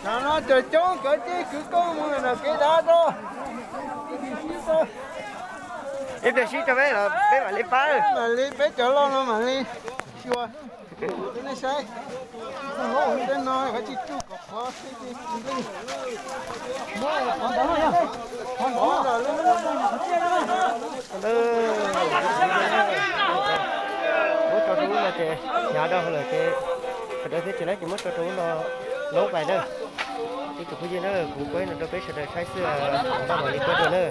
Tam no cov coob cov cij kwv koob mus nram kev dav rau. Ib pliag sib rau peb los peb mam li pab. Mam li peb cov loj no mam li xyuas. Nej saib, tej no kav tsij tsuj kom qhuav xwb. Muab tso rau ub no ces hnyav dau lawm ces sawv daws thiaj tsis laib ces muab tso rau ub no loob pais na. Ib tsoom phooj ywg na, kuv kuaj no rau peb sawv daws saib xwb, npaj mam li kuaj dua na.